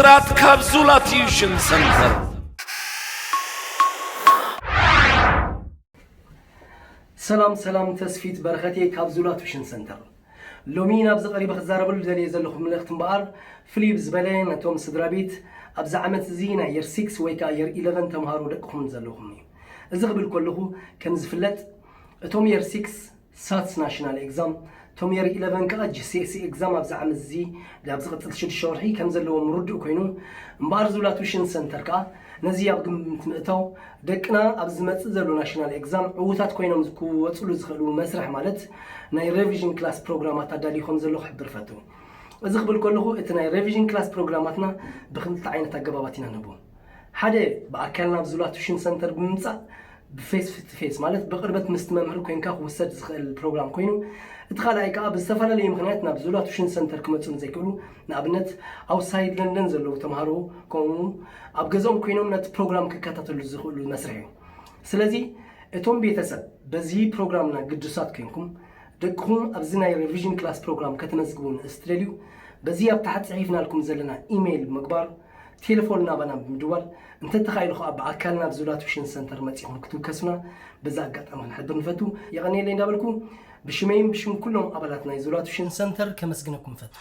ጥራት ካብ ዙላ ቲዩሽን ሰንተር። ሰላም ሰላም፣ ተስፊት በረኸቴ ካብ ዙላ ቱሽን ሰንተር። ሎሚ ናብዚ ቀሪበ ክዛረበሉ ደልየ ዘለኹ መልእኽቲ እምበኣር ፍልይ ብዝበለ ነቶም ስድራ ቤት ኣብዚ ዓመት እዚ ናይ የር ሲክስ ወይ ከዓ የር ኢለቨን ተምሃሮ ደቅኹም ዘለኹም እዩ። እዚ ክብል ከለኹ ከም ዝፍለጥ እቶም የር ሲክስ ሳትስ ናሽናል ኤግዛም፣ እቶም የር ኢለቨን ከዓ ጂ ሲ ኤስ ኢ ኤግዛም ኣብዚ ዓመት እዚ ኣብ ዝቕፅል ሽዱሽተ ወርሒ ከም ዘለዎም ርዱእ ኮይኑ፣ እምበኣር ዙላ ቱሽን ሰንተር ከዓ ነዚ ኣብ ግምት ምእታው ደቅና ኣብ ዝመፅእ ዘሎ ናሽናል ኤግዛም ዕዉታት ኮይኖም ክወፅሉ ዝኽእሉ መስርሕ ማለት ናይ ሬቪዥን ክላስ ፕሮግራማት ኣዳልዩ ከም ዘሎ ክሕብር ፈትው። እዚ ክብል ከለኹ እቲ ናይ ሬቪዥን ክላስ ፕሮግራማትና ብክልተ ዓይነት ኣገባባት ኢና ንህቦ። ሓደ ብኣካል ናብ ዙላ ቱሽን ሰንተር ብምምፃእ ብፌስ ቱ ፌስ ማለት ብቅርበት ምስቲ መምህር ኮይንካ ክውሰድ ዝኽእል ፕሮግራም ኮይኑ፣ እቲ ካልኣይ ከዓ ብዝተፈላለዩ ምክንያት ናብ ዙላ ቱሽን ሰንተር ክመፁ ንዘይክእሉ፣ ንኣብነት ኣውሳይድ ለንደን ዘለዉ ተምሃሮ ከምኡ ኣብ ገዝኦም ኮይኖም ነቲ ፕሮግራም ክከታተሉ ዝኽእሉ መስርሕ እዩ። ስለዚ እቶም ቤተሰብ በዚ ፕሮግራምና ግዱሳት ኮይንኩም ደቅኹም ኣብዚ ናይ ሬቪዥን ክላስ ፕሮግራም ከተመዝግቡ ንእስ ትደልዩ በዚ ኣብ ታሕቲ ፅሒፍናልኩም ዘለና ኢሜይል ብምግባር ቴሌፎን ናባና ብምድዋል እንተተኻኢሉ ከዓ ብኣካል ናብ ዙላ ቱሽን ሰንተር መፂኹም ክትውከሱና በዚ ኣጋጣሚ ክንሕብር ንፈቱ። የቐንየለይ እንዳበልኩ ብሽመይን ብሽም ኩሎም ኣባላት ናይ ዙላ ቱሽን ሰንተር ከመስግነኩም ፈቱ።